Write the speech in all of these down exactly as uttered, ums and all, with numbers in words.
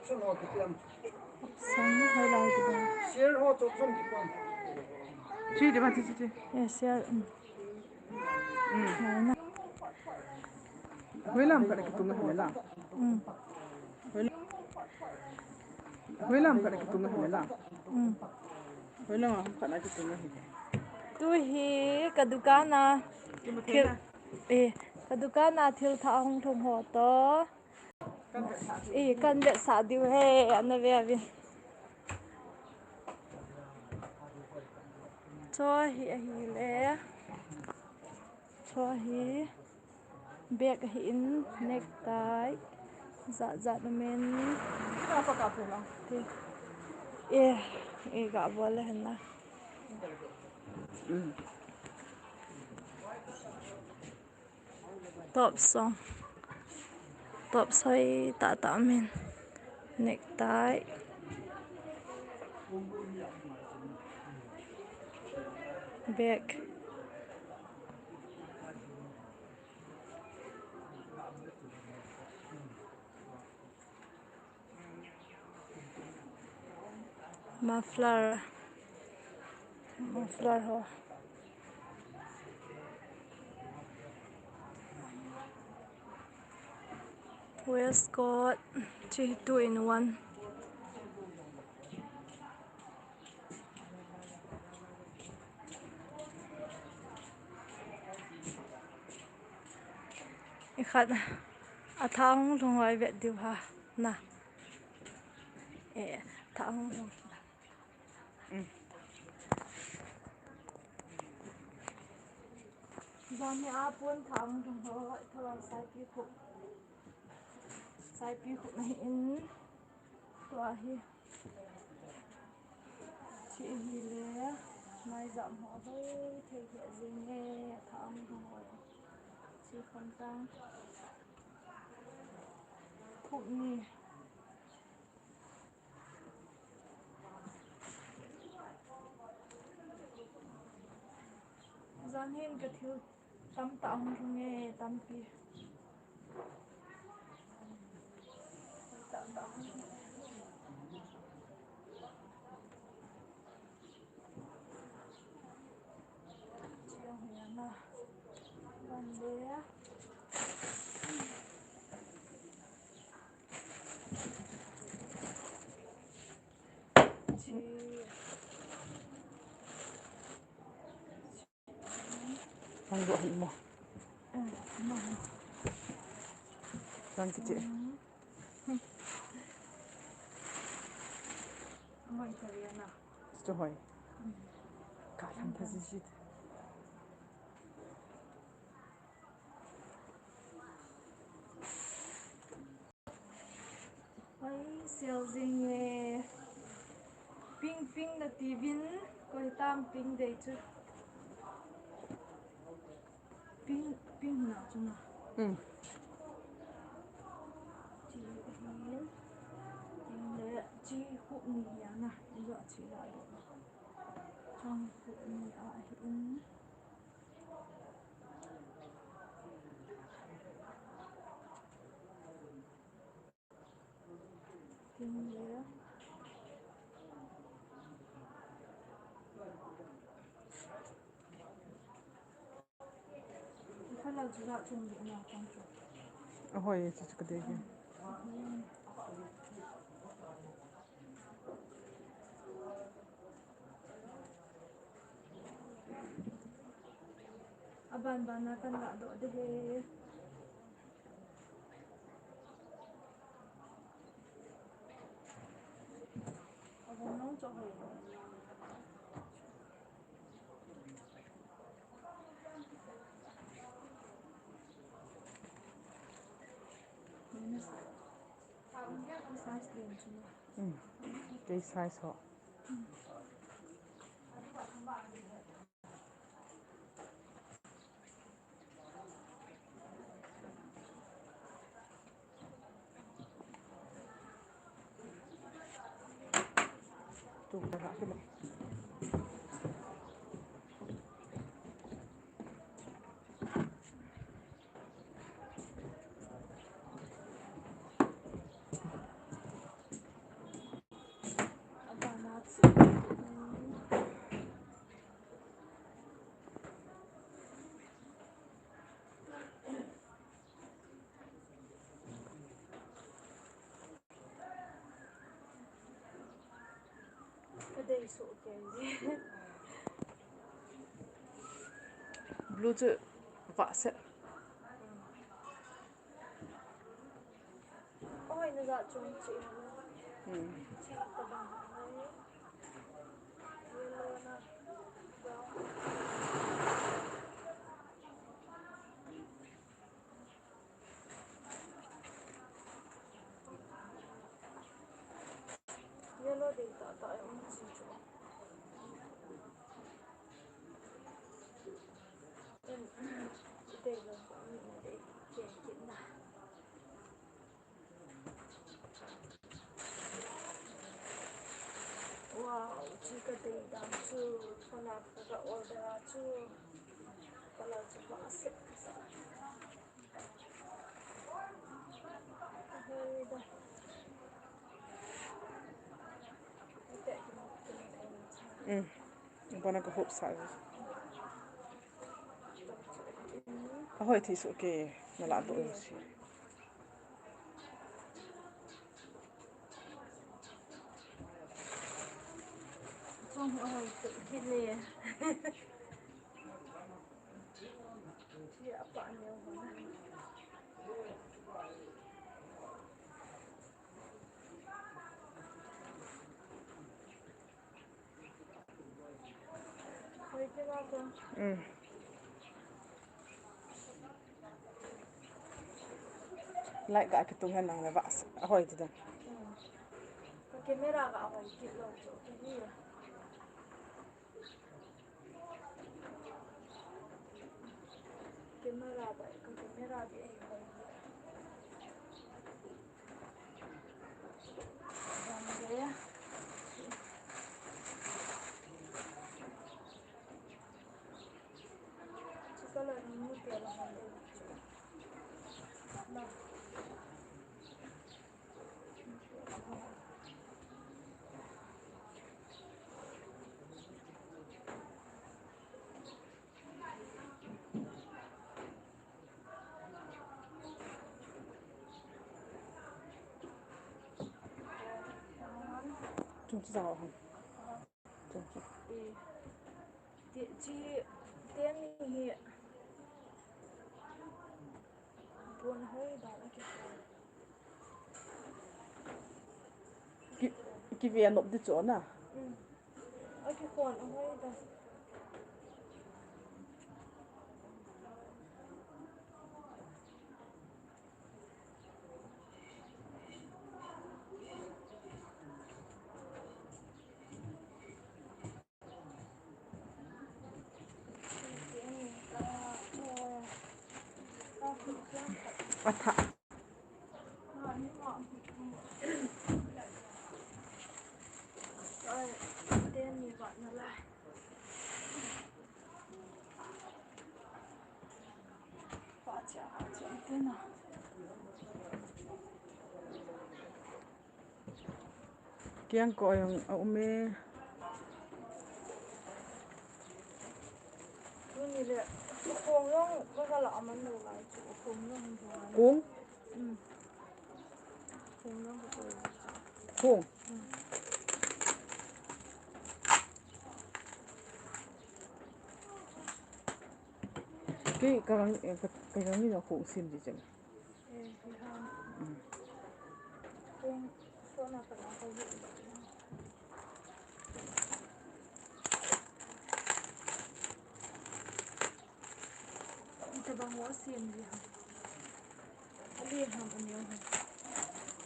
Sang, hoilai kibang. Chi di ba, chi, chi, chi. Eh, share, um. Um. Nai na. Hoilam khat a kitung ahi la. Um. Hoilam, hoilam khat a kitung ahi la. Um. Hoilam khat a kitung ahi. Tu hi ka dukan a thil, eh, ka dukan a thil thah hung lhung ho to. Eh, kan vetsah diu ahi, ana ve uvin. Cho hi ahile. Cho hi bag ahin, necktie. Jat jat umin. Eh, eh, ga bol le hen na. Top song. Top soi tah tah min. Necktie. Bag. Muffler. Muffler ho. Waistcoat. Chi two in one. Ikhat a thah hung lhung ho i vet diu ha na. Eh, thah hung lhung. Mm. Jani a pon thah hung lhung ho, thah saipi khup. Saipi khup na hi in. Tua hi. Chi hi le, mai jam ho hoi thei thei jing e, thah hung lhung ho. Chi khon tang. Khup ni. Jan hin ka thil tamtah hung lhung e, tampi. Tamtah hung lhung e. Chiang hi ana. Van le. Hang dua hi mo. Hang kichi. Chu hoi. Ka thang tha ji ji. Ai, sel jing e. Ping, ping nati uvin, koi tam ping dei chu. Ping, ping na chu na. Hmm. Chi ahin. Ping le chi khup ni hi ana. Ijo chi la do. Chang khup ni ahin. Ahoi, chu chu ka dei hi. Aban ban a kan la doh de he. Hmm. Kei size ho. Dei soh kei. Blue chu vah se. Oi, na ja chung chi. Hmm. Chi ta bang. Yellow na. Brown. Yellow dei tah tah a um chi chu. Em, dei lo, mi dei ken kit na. Wow, chi ka dei dan chu, kana ka order a chu. Colour chu vah se sa. Um, bana ka hope sa. Ahoi thei soh kei, na la doh si. Chong ahoi thei kei le. Chi apa neo ho na. Hoi kei la ko. Um. Light ga kitung hen nang le vah se, ahoi ti dan. Um. Ka camera ga ahoi kit lou chu, kei hi. Camera ba, ka camera ba ei hoi. Bang de. Chu colour ni mu te la hoi. Na. Chung chu jao hon. Chung chu. Ti, chi, teni hi. Bon hoi dan a ki. Ki, kive nop di chu na. Um. A kikhon ahoi da. Atha. Kiang ko ayong a um e. Tuni le, kong jong ka la aman lo lai chu, kong jong hung hung. Kong? Um. Kong jong ka koi. Kong? Um. Kei ka, ka, ka, ka ni na kong sim di chen.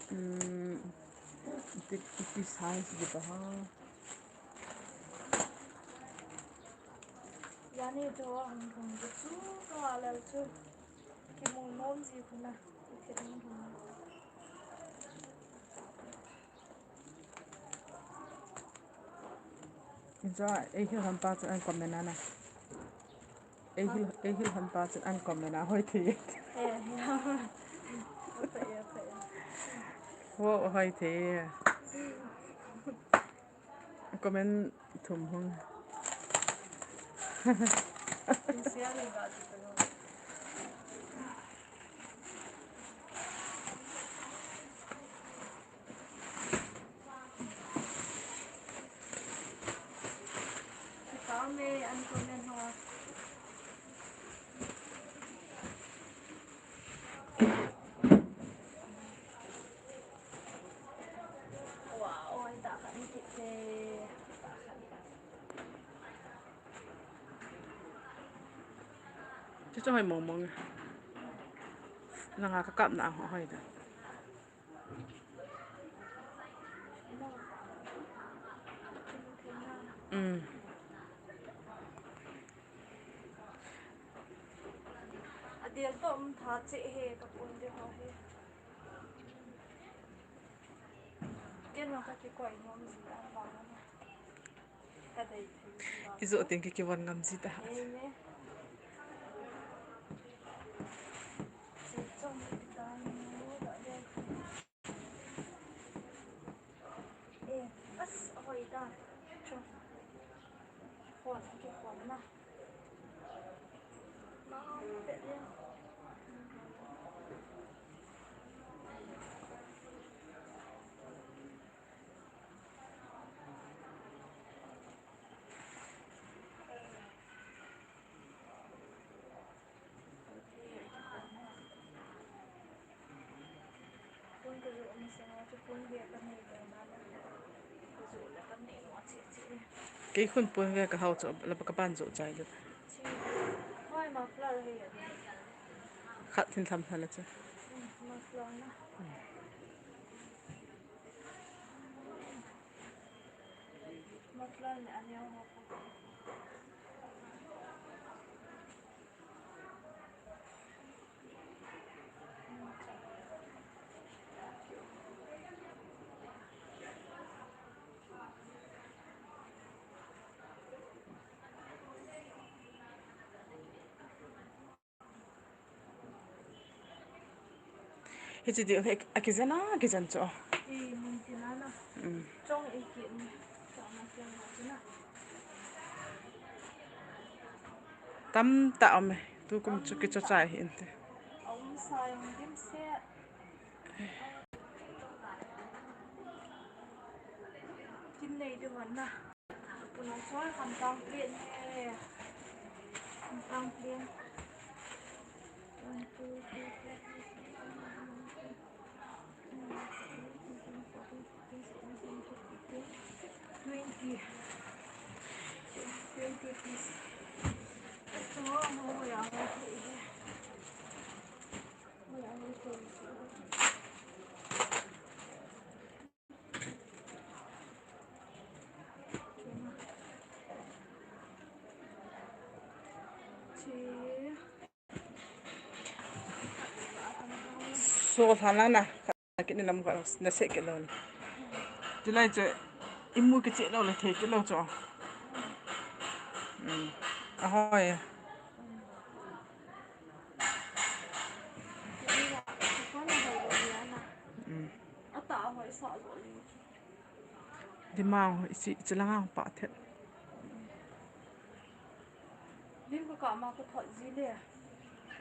Hmm, iti, iti size di ba ha? Yani to hung hung chu ka la chu. Kimu nom ji khu na. Kimu nom. Injo, ei hil hon pa chun an comment ana. Ei hil, ei hil hon pa chun an comment a hoi thei. Eh, ya. Apa ya, apa ya. Wo, hoi thei. Comment thum hung. Chu hoi mong mong. Langa ka kap na hoi da. Um. Adel to um tha che he ka pon de ho he. Ken ma ka ki koi mong ji ta ba na. Ka dei thei ji ba. Ijo ting ki ki von ngam ji ta. Ei ne. Che chong ki ta ni da de. Eh, as, ahoy ta. Chu. Khon, kikhon na. Mau, pet le. Kei khun pon ve ka hau chu, la ka pan chu chai le. Khat thin tham tham la chu. Hichi ti, he, akijen a, akijen chu. I mun ti na na. Mm. Chong i ki ni. Chong na ti na ti na. Tam ta um e. Tu kum chu ki chu chai hi inte. Um sa yung dim se. Kin nei di wan na. Puna choi khamtang plate ne. Khamtang plate. One, two, three, four, five, six, seven, eight, nine, ten, eleven, twelve, thirteen, fourteen, fifteen, sixteen, seventeen, eighteen, twenty. Twenty piece. Ito, ano ko yan? Wala, ano ko yan? So, sana na. Kini lam ka na se ke lo. Tilai che imu ke che lo le the ke lo cho. Hmm. Ahoi. Hmm. Ata ahoi sa lo le. Dimang ho, ichi, ichi langa ho pa thet. Lim ka kama ka thot ji le.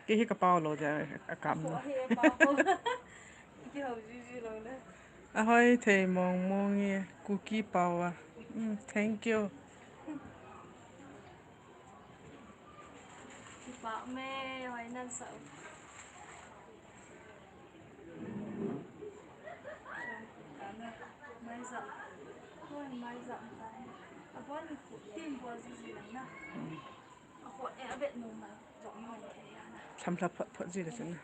Kei hi ka pao lo ja, a kam. Ho he pa ko. Ki ho ji ji lo le. Ahoi thei mong mong e, Kuki pao a. Mm, thank you. Kipa me, hoi nan sa. Mai za. Hoi mai za. Abon tin bo ji ji na. Aho e abet no mai. Zong mai na. Tham la phat phat ji le chen.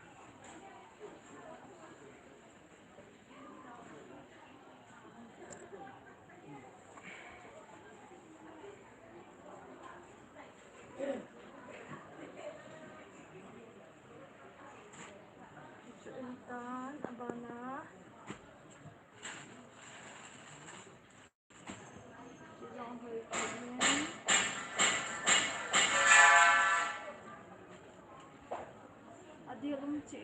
Chuin tan abana. Adil um chi.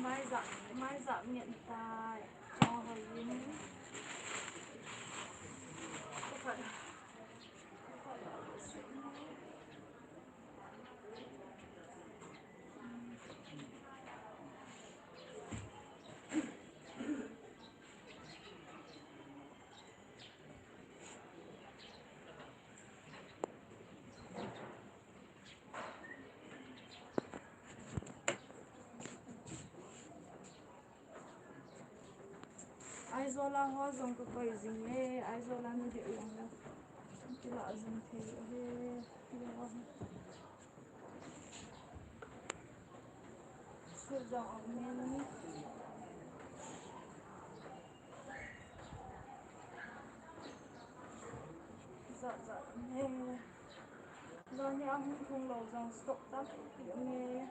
Mai ja, mai ja ngen tai. Cho hoi yin. Aizawl a ho jong ka koi jing e, Aizawl a na ding jong le. Kila jing thei e. Suit jong a min. Jat jat ne. Jani a hung thung lo jong stock tam e.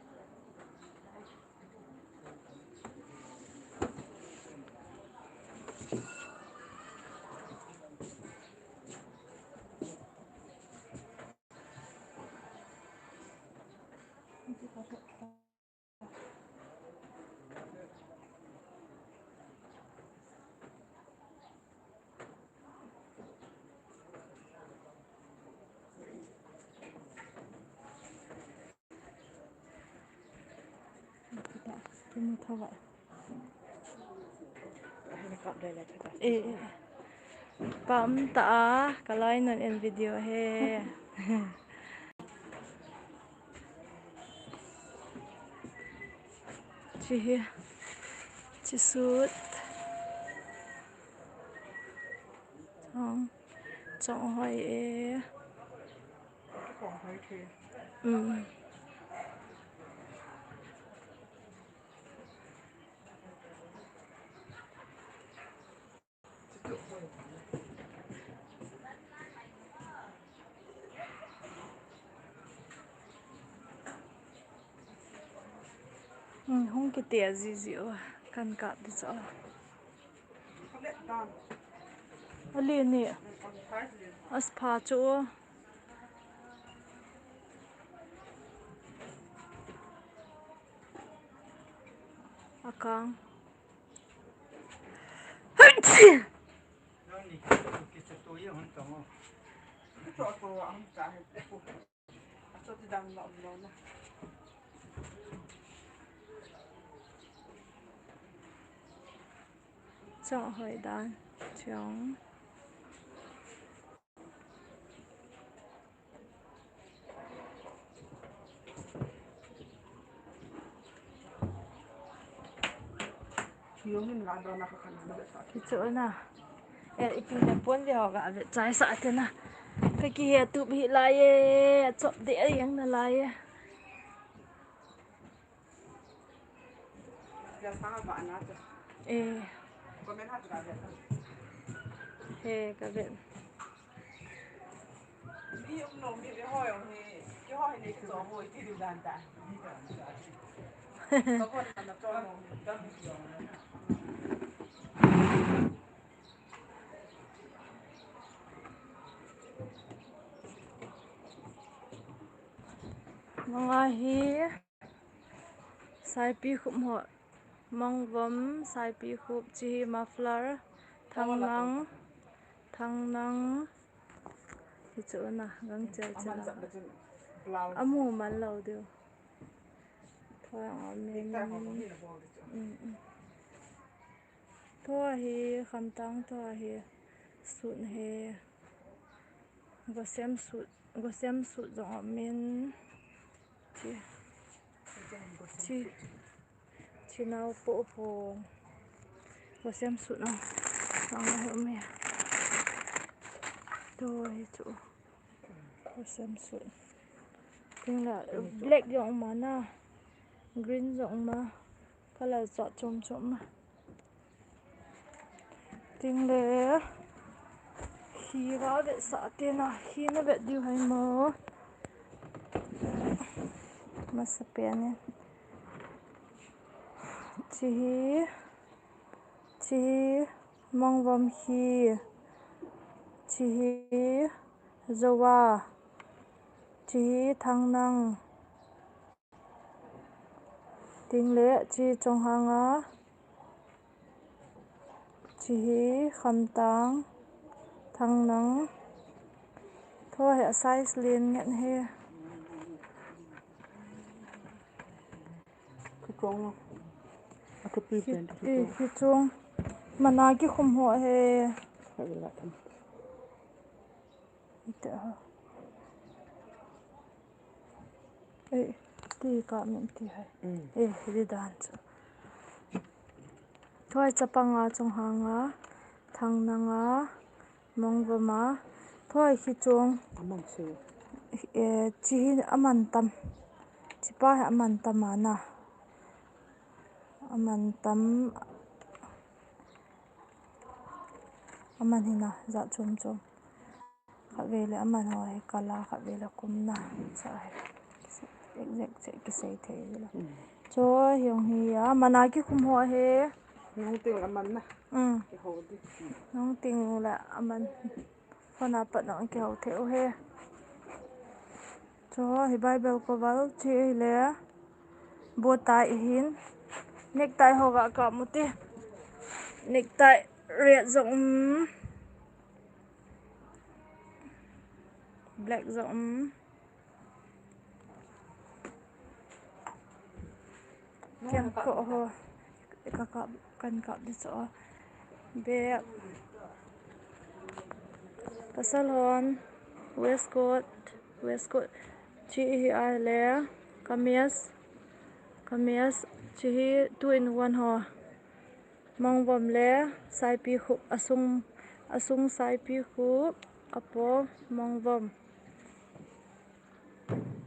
Eh, pam ta a, ka lai non en video he. Chi hi, chi suit. Chong, chong hoi e. Um. Hmm, hung kiti a zizi o, kan kap di cho. Ali ni, as pha chu o. Akang. Chong hoi dan, chong. Kichu na. Eh, ipi na pon le ho ga ve chai sa te na. Ka kihe tup hi lai e, achop de a yang na lai e. Eh. He, ka ve. Manga hi. Saipikhup ho, Mongvom, Saipikhup, chi hi muffler, Thangnang, Thangnang, hichu na, gangchel chel a. Amu man lou diu. Thua ang amin. Um, um. Thua hi, Khamtang thua hi, suit hi, Gosem suit, Gosem suit jong amin. Chi. Chi. Chi nau po po. Gosem suit na. Ang na home. Thua hi chu. Gosem suit. Ting la black jong um a na. Green jong um a. Color chom chom a. Ting le, hi ga vetsah te na, hi na vet diu ham mo. Masapen in. Chi hi, chi hi, Mongvom hi, chi hi, Zowa, chi hi, Thangnang. Ting le chi chonghang a. Chi hi khamtang, thangnang. Tho hi a size len ngen hi. Kichong a. A thupi pen kichong. Mana kikhum ho hi. Ite ha. Eh, ti ka min ti hai. Eh, di dan chu. Thoi chapang a chonghang a, thangnang a, mongvom a. Thoi hi chung. Eh, chi hi aman tam. Chi pa hi aman tam a na. Aman tam. Aman hi na, ja chom chom. Khatvei le aman ho hi kala, khatvei le kumna. Sa hi. Exact che kisei thei le. Cho hi hung hi a, mana kikhum ho hi. Nung ting aman na. Mm. Kiho di. Nung ting le aman. Hona pat nung kiho thei u hi. Cho hi Bible ko val chi hi le. Bow tie hin. Necktie ho ga ka mu ti. Necktie red jong um. Black jong um. Kem ko ho. Ka ka kan ka di cho. Bek. Pasal hon. Waistcoat. Waistcoat. Chi hi a le. Kameez. Kameez. Chi hi two in one ho. Mongvom le saipi khup, asung, asung saipi khup, apo mongvom.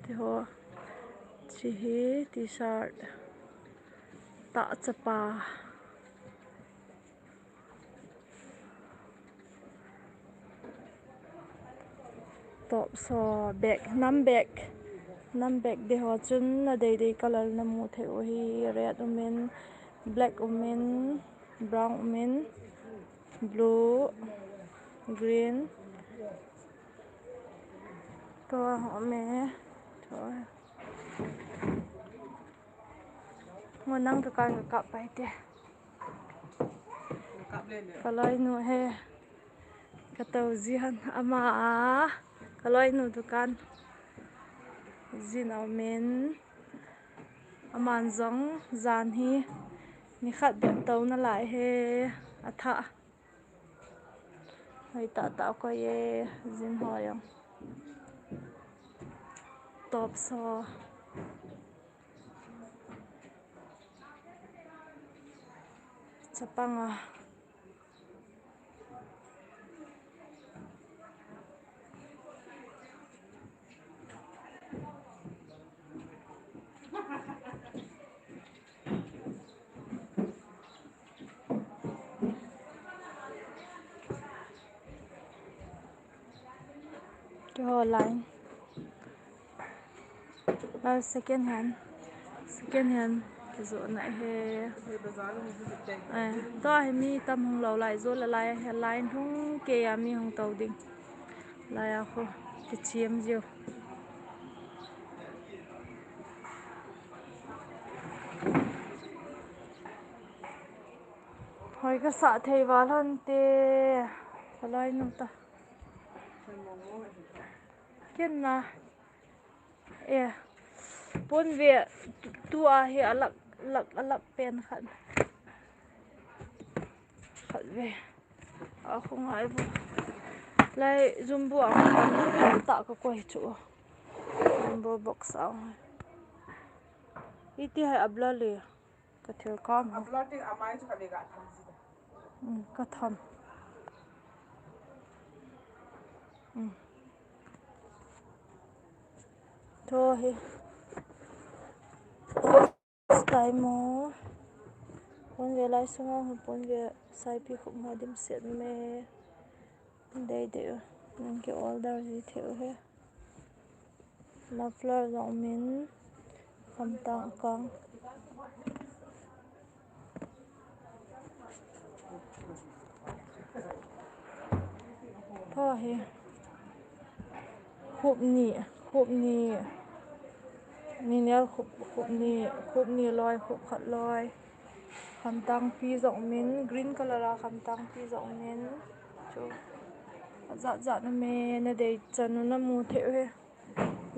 Ti ho, chi hi t-shirt, ta chapa. Top so bag, nam bag, nam bag di ho chun na dei dei color na mu thei u hi, red umin, black umin, brown umin, blue, green. To ume, to. Mo nang dukan ka kap pai te. Ka loinu he. Ka to ji han ama a. Ka loinu dukan. Jin a min. Aman jong jan hi. Ni khat bep to na lai he. A tha. Hoi ta ta ko ye. Jin ho jong. Top so. Chapang a. Keiho line. Ah, second hand. Second hand. Kijoh na he. Eh, tua hi mi tam hung lou lai, jo la lai, he line hung kei a mi hung to ding. Lai a kho, kichiem jiu. Hoi ka sa thei val hon te. Ka loinu ta. Ken na. Eh. Pon ve tu, tu a hi alak, lak, alak pen khat. Khat ve. A khong ai bu. Lai jumbo a ta ka koi chu. Jumbo box a. Iti hai abla le. Ka thil kam. A blotting a mai chu ka ve ka tham si da. Mm, ka tham. Mm. To hi. Style mo. Pon ve lai sunga, pon ve saipi khup ma dim set me. Dei dei u. Nang ki order ji thei u he. Muffler jong min, khamtang kang. Tho hi. Khup ni, khup ni. Ni nel khup, khup ni, khup ni loi, khup khat loi. Khamtangpi jong min, green color a khamtangpi jong min. Chu, ajat jat na me, nadei chan u namu thei u he.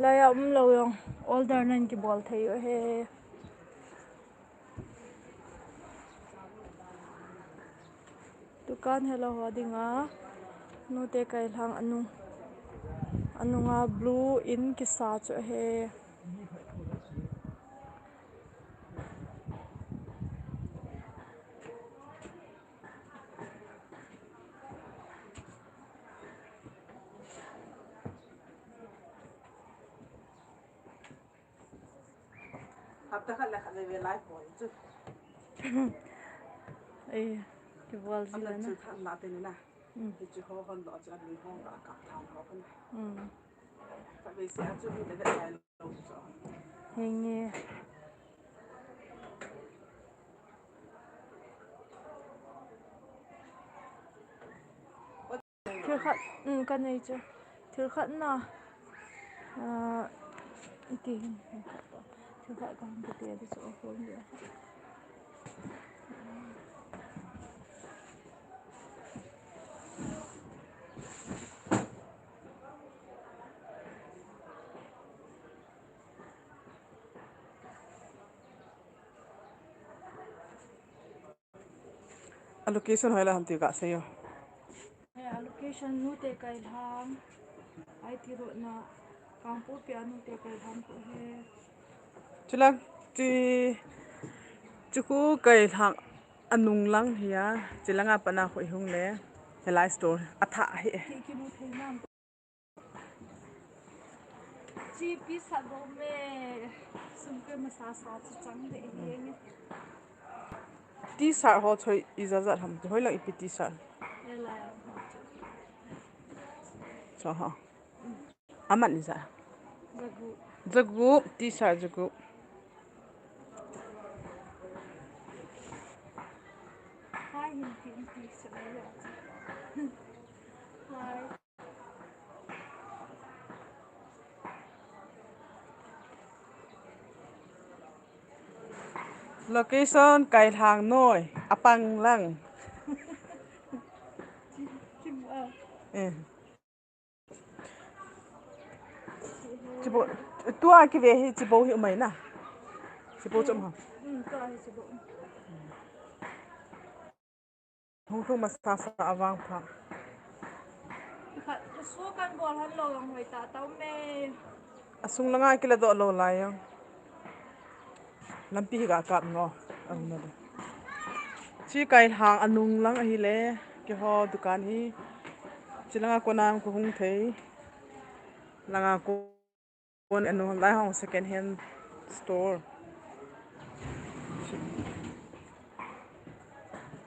Laiya umlou jong, order nan kibol thei u he. Dukan helou ho dinga, nute kailhang anung, anunga blue in kisa chu ahi. Hapta khat le khat le ve lai poi chu. Ei, kibol ji. Hapta le na. Chu khat na te ni na. Mm. Hichu ho hon lo chu ani ho ka ka than ho kan. Mm. Ka ve se a chu ni le ve lai lo chu. Henge. Thil khat, um, ka nei chu. Thil khat na, ah, iti hin, thil khat ka hung kiti a, ti chu a hung dia. A location hoilai ham ti gasei o. He, a location nute kailhang. I T road na Kangpokpi a nute kailhang khu he. Chulang chi, chu khu kailhang anung lang hi a, chilanga pat na khu i hung le, helai store athah hi. Ki, kimu thei nam. Chi pi sa go me. Sum ke masa sa chu chang de e nge. T-shirt ho choi ijat jat ham, hoilang ipi T-shirt. Ela. Cho ha. Aman ijat. Jagu. Jagu, T-shirt jagu. Hai hin ti ti sa le. Hai. Location kailhang noi, apang lang. Eh. Chibo, tua kive hi chibo hi umai na. Chibo chom ha. Hung thung masa sa a vangpha. Khat, su kan bol han lou jong hoi tah tah um e. A sung langa kila doh lou lai jong. Lampi hi ga kap ngo. Ahi na de. Chi kailhang anung lang ahile. Keiho dukan hi. Chi langa kona kahung thei. Langa ko Kon anu lai hong second hand store.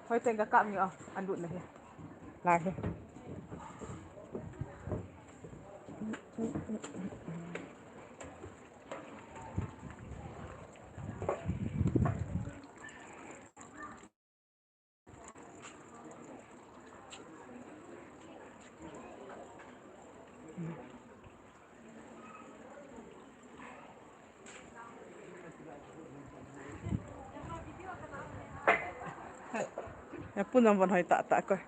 Hoi teng ka kap nge a, an lut na hi. Lai hi. He pu nang van hoi tah tah koi.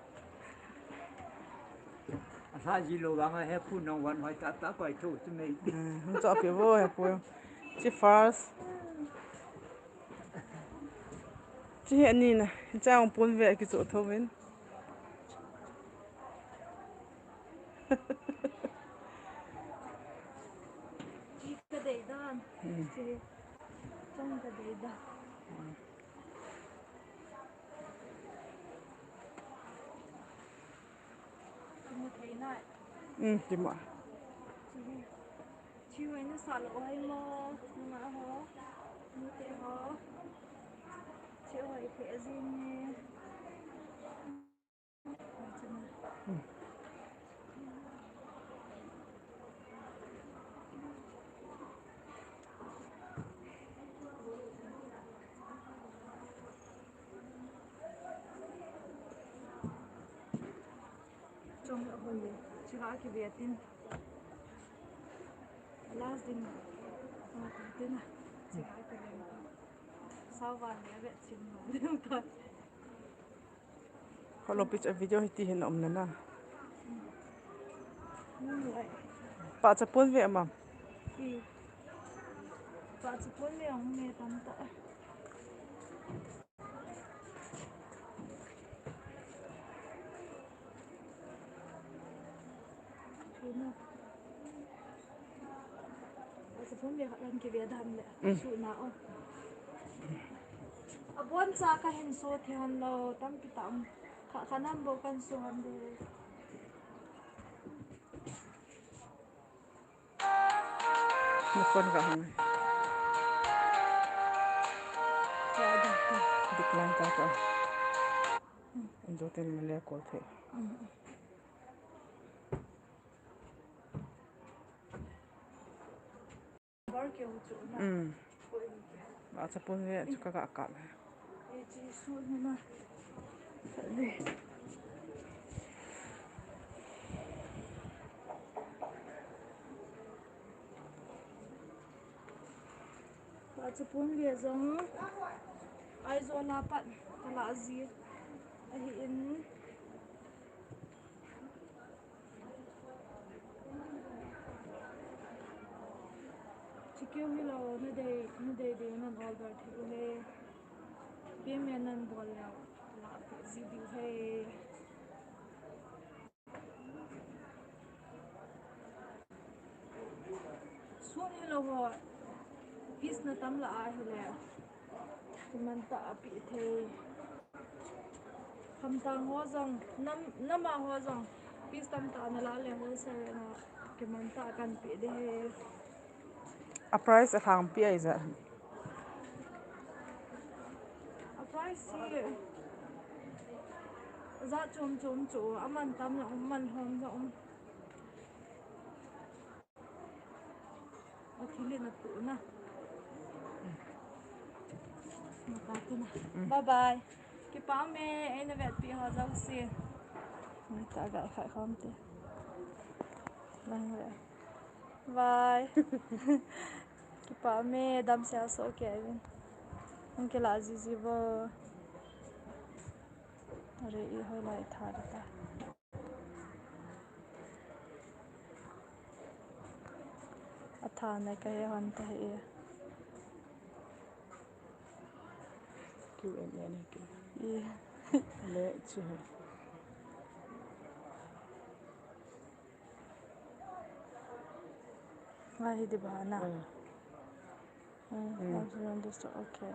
Asa ji lo vang he pu nang van hoi tah tah koi thu tu mei. Hmm, hung cho pi vo he pu. Chi first. Chi hi ani na, chang pun ve kicho tho vin. Chi ka dei dan. Hmm. Chi chang ka dei dan. Hmm. Kimu thei nai. Hmm, kimu. Chi hi. Chi hoi na sa lou hai mo, nunga ho, nute ho. Chi hoi thei a jing e. Chong la hoi, chi ha ki ve tin. Last ding. Tina, chikai ka lem. Sawan le ve chim no. Hello, pitch a video hiti hin um na na. Pahcha pon ve ama. Pahcha pon ve ang me tam ta. Pahcha pon ve khat kan kive dan le. Suna o. Abon cha ka hin so thi han lo, tampi ta um. Kha, kha nam bo kan so han de. Na phone ka hang. Decline ta ta. Injo tin mele call the. Bar ke hu chu na. Pahcha pon ve chu ka ka ka. Pahcha pon ve jong Aizawl a pat ka la ji ahi in. Chikeu hi lo, na dei, na dei dei nan order thei u he. Payment nan bol leh la pe ji diu he. Suit hi lo ho, piece na tam la a hi le. Kiman ta a pi thei. Khamtang ho jong, nam, nam a ho jong, piece tam ta na la le wholesale na kiman ta kan pi de he. A price a lhang pi ai ja. A price hi ja chom chom chu, a man tam na um, man hom na um. A thil in a tu na. Mata tu na. Bye bye. Kipa me, ei na vet pi ho jong si. Ni ta ga kha khom te. Lang le. Bye. Kipa me, dam sia so ke vin. Ang ke la ji ji bo. Are i hoi lai tha ta. A tha na ka he hon ta he. Q and A na ki. Ye. Le chi he. Ngai hi di ba na. Hmm, hmm. Okay.